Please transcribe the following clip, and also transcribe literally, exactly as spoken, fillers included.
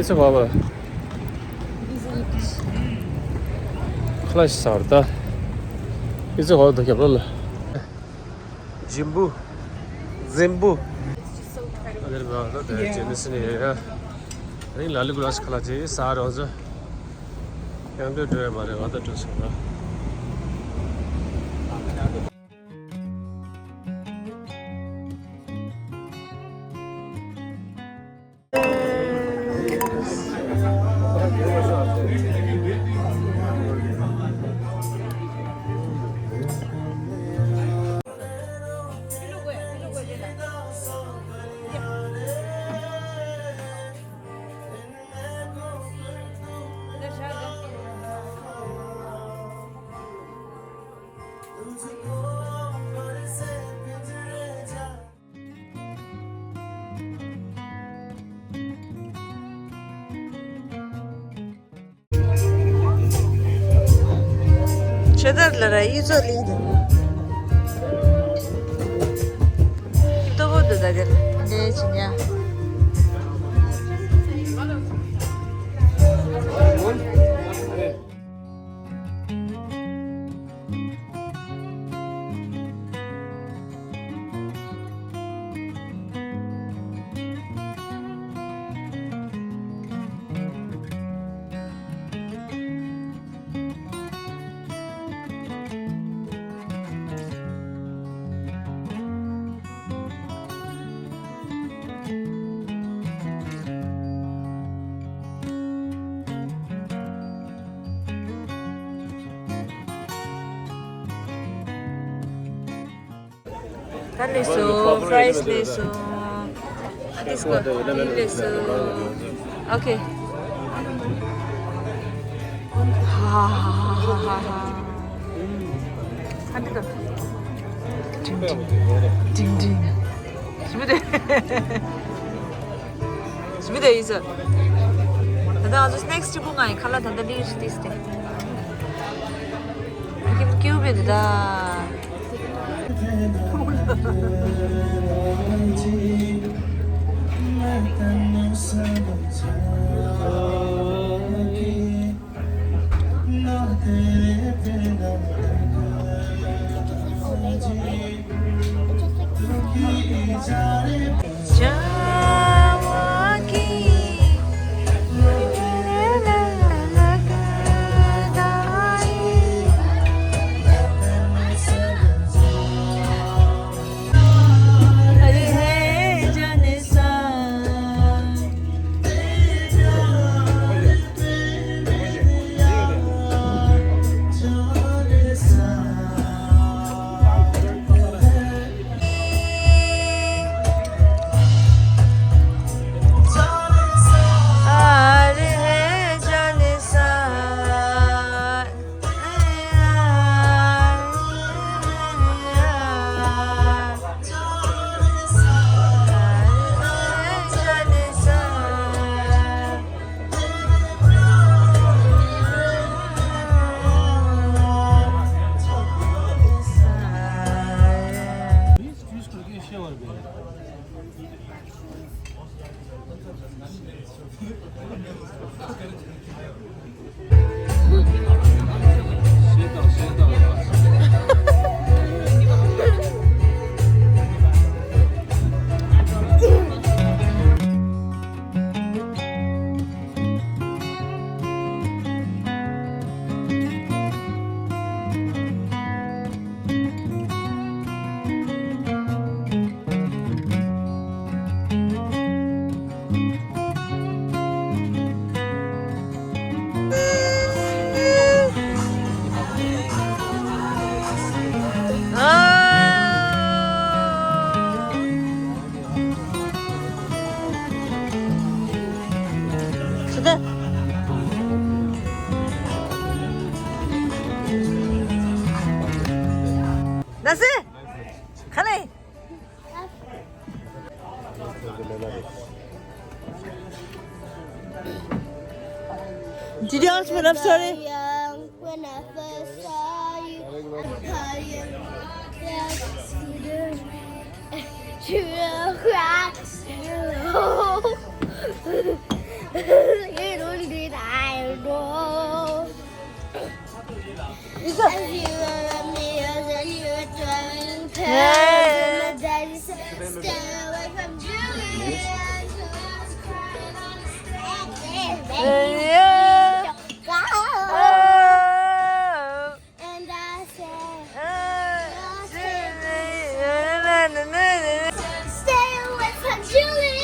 ཚེ་བ་བ། ཁ་ལག་ཞིག་ཟ་བར་ད། ཨི་ཚེ་བ་བ་ད་རྒྱབ་ལོགས་ལ། འཇིམ་བུ། འཛིམ་བུ། ཨ་ནེ་རི་བ་ད་ད་ཇེ་ནི་སི་ནི་ཡ། རིང་ལ་ལི་གུ་ལ་སི་ཁ་ལག་ཅིག་ཟ་རོགས་ཟེར། ཡང་འདོད་འགྲོ་ཡ་མ་རེད། ང་ད་འགྲོ་སོང་ད། ཆེ་དར་ལ་ར་ཡི་ཚོ་ལི་དང་། ཏོ་བོ་དུ་ད་གེར་ལེ་ཆི་ཉ། ད་ལེགས་སོ། ཕ་རའི་སི་ལེགས་སོ། ཨ་ཏིས་གོ་ཏི་ལེགས་སོ། ཨོ་ཁེ། ཧ་ཧ་ཧ། ཨ་ཏི་ད། ཏིང་ཏིང་། ཏིང་ཏིང་། ཞི་མི་དེ། ཞི་མི་དེ་ཡིན་ཟེར། ད་ལྟ་ང་ཚོ་སི་ནེག་སི་གཅིག་པུ་ང་ཡི་ཁ་ལག་ད་ལྟ་ལི་རི་ཏིས་ཏེ། ཁྱིམ་སྐྱིད་པོ་འདུག་ད། ཟེར་ཏེ། ན་སེ། ག་ལེ། Did you ask me love story? Young, when I first saw you, I caught you, yeah, you were right. You were right. Hello. If you were me, then you were throwing pills. And my daddy said, "Stay away from Julie." And she was crying on the stairs. Baby, please don't go. And I said, "You're taking me." Stay away from Julie.